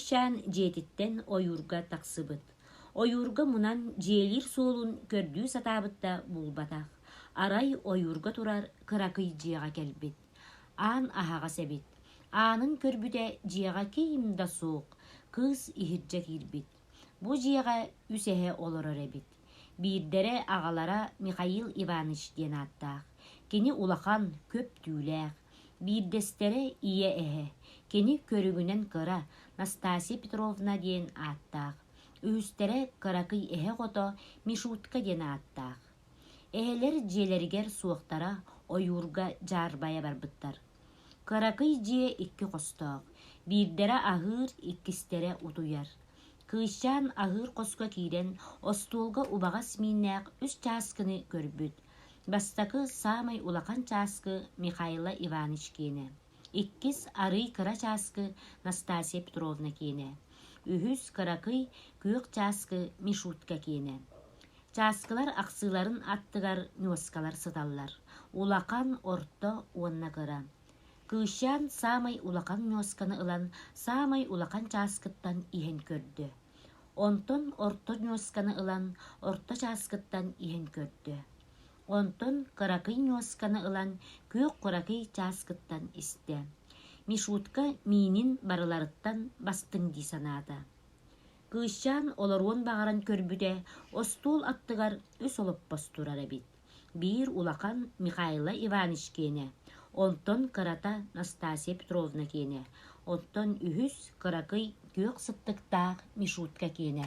Кыысчаан дьиэтиттэн ойуурга тахсыбыт. Ойуурга мунан дьиэлиир суолун көрдүү сатаабыт да булбатах. Арай ойуурга турар кыракый дьиэҕэ кэлбит. Аан аһаҕас эбит. Аанын көрбүтэ дьиэҕэ ким да суох, кыыс иһирдьэ киирбит. Бу дьиэҕэ үс эһэ олорор эбит. Биирдэрэ аҕалара Михаил Иванович диэн ааттаах. Кини улахан, көп түүлээх. Биирдэстэрэ ийэ эһэ. Кини көрүҥүнэн кыра, Настасья Петровна диэн ааттаах. Үһүстэрэ кыракый эһэ оҕото Мишутка диэн ааттаах. Эһэлэр дьиэлэригэр суохтара ойуурга дьаарбайа барбыттар. Кыракый дьиэ икки хостоох, биирдэрэ аһыыр, иккистэрэ утуйар. Кыысчаан аһыыр хоско киирэн, остуолга убаҕас мииннээх үс чааскыны көрбүт. Бастакы саамай улахан чааскы Михайло Иванович киэнэ, иккис арыый кыра чааскы Настасья Петровна киэнэ, үһүс кыракый күөх чааскы Мишутка киэнэ. Чааскылар ахсыыларын аттыгар ньуоскалар сыталлар: улахан, орто уонна кыра. Кыысчаан саамай улахан ньуосканы ылан саамай улахан чааскыттан иһэн көрдө. Онтон орто ньуосканы ылан орто чааскыттан иһэн көрдө. Онтон кыракый ньуосканы ылан күөх кыракый чааскыттан истэ. Мишутка миинин барыларыттан бастыҥ дии санаата. Кыысчаан олоруон баҕаран көрбүтэ, остуол аттыгар үс олоппос турар эбит. Биир улахан Михайло Иванович киэнэ, онтон кырата Настасья Петровна киэнэ, оттон үһүс кыракый күөх сыттыктаах Мишутка киэнэ.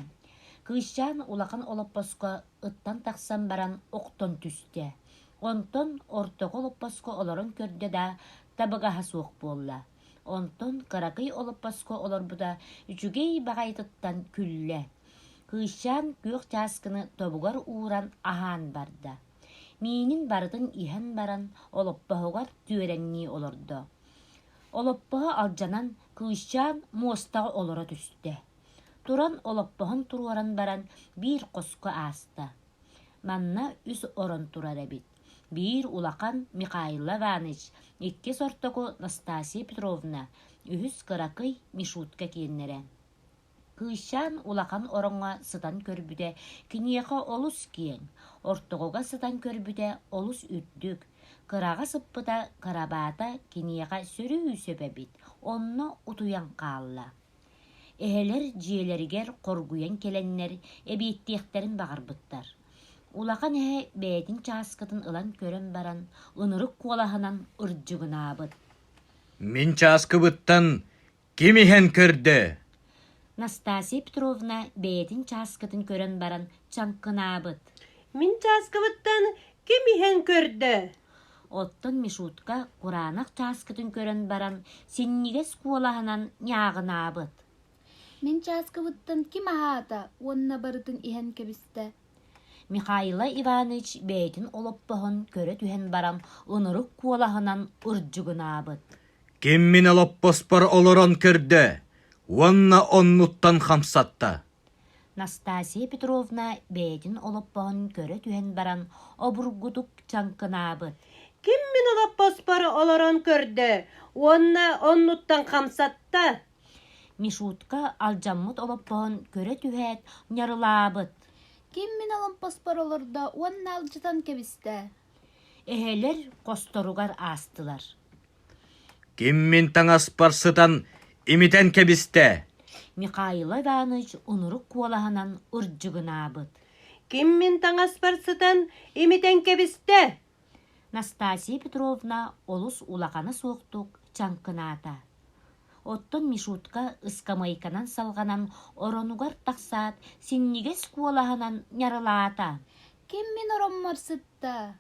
Кыысчаан улахан олоппоско ыттан тахсан баран охтон түстэ. Онтон ортоку олоппоско олорон көрдө да, табыгаһа суох буолла. Онтон кыракый олоппоско олорбута үчүгэй баҕайытыттан күллэ. Кыысчаан күөх чааскыны тобугар ууран аһаан барда. Миинин барытын иһэн баран олоппоһугар түөрэҥнии олордо. Олоппоһо алдьанан кыысчаан муостаҕа олоро түстэ. Туран олоппоһун туруоран баран биир хоско ааста. Манна үс орон турар эбит. Биир улахан Михаил Иванович, иккис ортоку Настасья Петровна, үһүс кыракый Мишутка киэннэрэ. Кыысчаан улахан ороҥҥо сытан көрбүтэ киниэхэ олус киэҥ, ортоҕуга сытан көрбүтэ олус үрдүк, кыраҕа сыппыта кырабаата киниэхэ сөрүү сөп эбит, онно утуйан хаалла. Эһэлэр дьиэлэригэр хоргуйан кэлэннэр эбиэттиэхтэрин баҕарбыттар. Улахан эһэ бэйэтин чааскытын ылан көрөн баран, ынырык куолаһынан ырдьыгынаабыт: «Мин чааскыбыттан ким иһэн көрдө?» Настасья Петровна бэйэтин чааскытын көрөн баран чаҥкынаабыт: «Мин чааскыбыттан ким иһэн көрдө?» Оттон Мишутка кураанах чааскытын көрөн баран синньигэс куолаһынан ньааҕынаабыт: «Мин чааскыбыттан ким аһаата уонна барытын иһэн кэбистэ?» Михаила Иванович бэйэтин олоппоһун көрө түһэн баран ынырык куолаһынан ырдьыгынаабыт: «Ким мин олоппоспор олорон көрдө уонна оннуттан хамсатта?» Настасья Петровна бэйэтин олоппоһун көрө түһэн баран обургутук чаҥкынаабыт: «Ким мин олоппоспор олорон көрдө уонна оннуттан хамсатта?» Мишутка алдьаммыт олоппоһун көрө түһээт ньарылаабыт: «Ким мин олоппоспор олордо уонна алдьатан кэбистэ?» Эһэлэр хосторугар аастылар. Ким мин таҥаспар сытан имитэн кэбистэ? Михаил Иванович унурук куолаһынан ырдьыгынаабыт. Ким мин таҥаспар сытан имитэн кэбистэ? Настасья Петровна олус улахана суохтук чаҥкынаата. Оттон Мишутка ыскамыайканан салҕанан оронугар тахсаат, синньигэс куолаһынан ньарылаата. Ким мин ороммор сытта?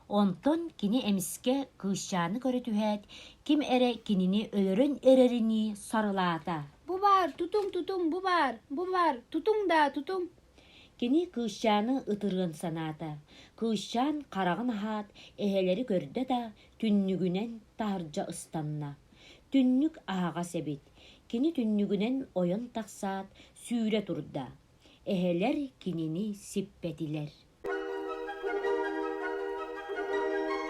Онтон кини эмискэ кыысчааны көрө түһээт, ким эрэ кинини өлөрөн эрэринии сарылаата. «Бу баар, тутуҥ, тутуҥ, бу баар, бу баар, тутуҥ даа, тутуҥ!» Кини кыысчааны ытырыан санаата. Кыысчаан хараҕын аһаат, эһэлэри көрдө да, түннүгүнэн таһырдьа ыстанна. Түннүк аһаҕас эбит. Кини түннүгүнэн ойон тахсаат, сүүрэ турда. Эһэлэр кинини сиппэтилэр.